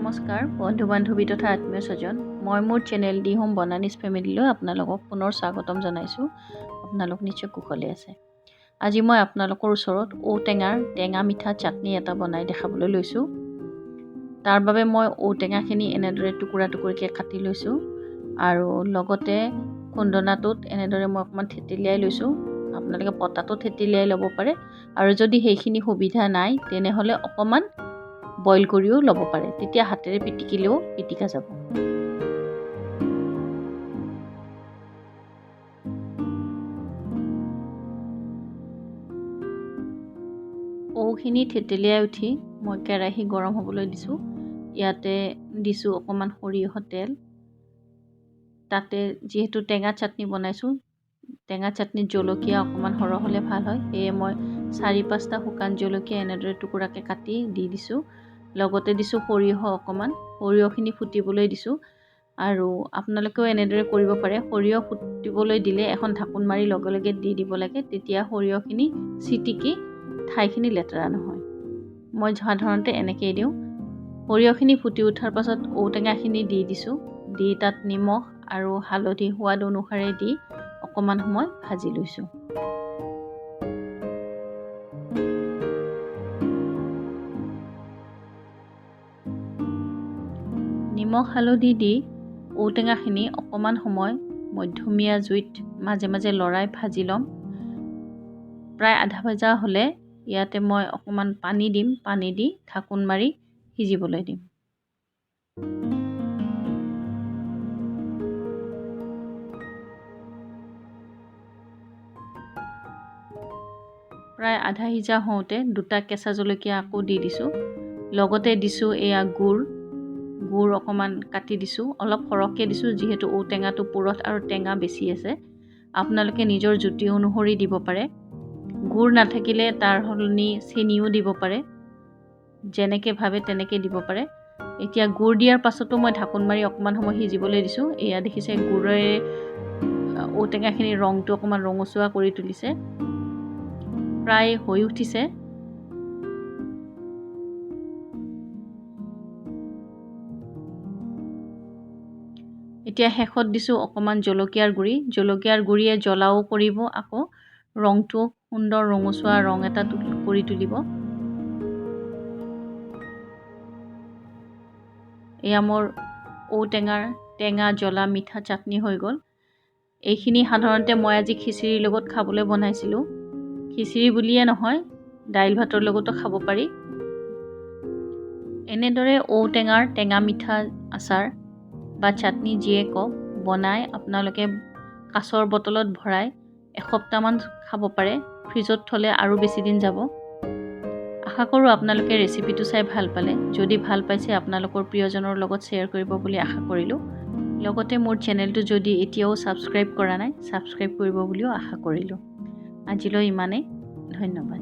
নমস্কাৰ বন্ধু বান্ধৱী তথা আত্মীয় স্বজন, মই মোৰ চেনেল দি হোম বনানিজ ফেমিলিলৈ আপোনালোকক পুনৰ স্বাগতম জনাইছোঁ। আপোনালোক নিশ্চয় কুশলে আছে। আজি মই আপোনালোকৰ ওচৰত ঔটেঙাৰ টেঙা মিঠা চাটনি এটা বনাই দেখাবলৈ লৈছোঁ। তাৰ বাবে মই ঔটেঙাখিনি এনেদৰে টুকুৰা টুকুৰিকৈ কাটি লৈছোঁ আৰু লগতে খুন্দনাটোত এনেদৰে মই অকণমান থেতেলিয়াই লৈছোঁ। আপোনালোকে পতাটো থেতেলিয়াই ল'ব পাৰে আৰু যদি সেইখিনি সুবিধা নাই তেনেহ'লে অকণমান বইল কৰিও ল'ব পাৰে, তেতিয়া হাতেৰে পিটিকিলেও পিটিকা যাব। ঔখিনি থেতেলিয়াই উঠি মই কেৰাহী গৰম হ'বলৈ দিছোঁ। ইয়াতে দিছোঁ অকণমান সৰিয়হৰ তেল। তাতে যিহেতু টেঙা চাটনি বনাইছোঁ, টেঙা চাটনিত জলকীয়া অকণমান সৰহ হ'লে ভাল হয়, সেয়ে মই 4-5টা শুকান জলকীয়া এনেদৰে টুকুৰাকৈ কাটি দি দিছোঁ। লগতে দিছোঁ সৰিয়হ অকণমান। সৰিয়হখিনি ফুটিবলৈ দিছোঁ আৰু আপোনালোকেও এনেদৰে কৰিব পাৰে। সৰিয়হ ফুটিবলৈ দিলে এখন ঢাকোন মাৰি লগে লগে দি দিব লাগে, তেতিয়া সৰিয়হখিনি চিটিকি ঠাইখিনি লেতেৰা নহয়। মই সাধাৰণতে এনেকৈয়ে দিওঁ। সৰিয়হখিনি ফুটি উঠাৰ পাছত ঔটেঙাখিনি দি দিছোঁ। দি তাত নিমখ আৰু হালধি সোৱাদ অনুসাৰে দি অকণমান সময় ভাজি লৈছোঁ। নিমখ হালধি দি ঔটেঙাখিনি অকণমান সময় মধ্যমীয়া জুইত মাজে মাজে লৰাই ভাজি ল'ম। প্ৰায় আধা ভজা হ'লে ইয়াতে মই অকণমান পানী দিম। পানী দি ঢাকোন মাৰি সিজিবলৈ দিম। প্ৰায় আধা সিজা হওঁতে 2টা কেঁচা জলকীয়া আকৌ দি দিছোঁ। লগতে দিছোঁ এয়া গুড়। গুড় অকণমান কাটি দিছোঁ, অলপ সৰহকৈ দিছোঁ যিহেতু ঔটেঙাটো পুৰঠ আৰু টেঙা বেছি আছে। আপোনালোকে নিজৰ জুতি অনুসৰি দিব পাৰে। গুড় নাথাকিলে তাৰ সলনি চেনিও দিব পাৰে, যেনেকৈ ভাবে তেনেকৈ দিব পাৰে। এতিয়া গুড় দিয়াৰ পাছতো মই ঢাকোন মাৰি অকণমান সময় সিজিবলৈ দিছোঁ। এয়া দেখিছে গুড়েৰে ঔটেঙাখিনিৰ ৰংটো অকণমান ৰঙচুৱা কৰি তুলিছে, প্ৰায় হৈ উঠিছে। এতিয়া শেষত দিছোঁ অকণমান জলকীয়াৰ গুড়ি। জলকীয়াৰ গুড়িয়ে জ্বলাও কৰিব, আকৌ ৰংটো সুন্দৰ ৰঙচুৱা ৰং এটা কৰি তুলিব। এয়া মোৰ ঔটেঙাৰ টেঙা জ্বলা মিঠা চাটনি হৈ গ'ল। এইখিনি সাধাৰণতে মই আজি খিচিৰিৰ লগত খাবলৈ বনাইছিলোঁ। খিচিৰি বুলিয়ে নহয়, দাইল ভাতৰ লগতো খাব পাৰি। এনেদৰে ঔটেঙাৰ টেঙা মিঠা আচাৰ বা চাটনি যিয়ে কওক বনাই আপোনালোকে কাঁচৰ বটলত ভৰাই এসপ্তাহমান খাব পাৰে। ফ্ৰিজত থ'লে আৰু বেছি দিন যাব। আশা কৰোঁ আপোনালোকে ৰেচিপিটো চাই ভাল পালে। যদি ভাল পাইছে আপোনালোকৰ প্ৰিয়জনৰ লগত শ্বেয়াৰ কৰিব বুলি আশা কৰিলোঁ। লগতে মোৰ চেনেলটো যদি এতিয়াও ছাবস্ক্ৰাইব কৰা নাই, ছাবস্ক্ৰাইব কৰিব বুলিও আশা কৰিলোঁ। আজিলৈ ইমানেই, ধন্যবাদ।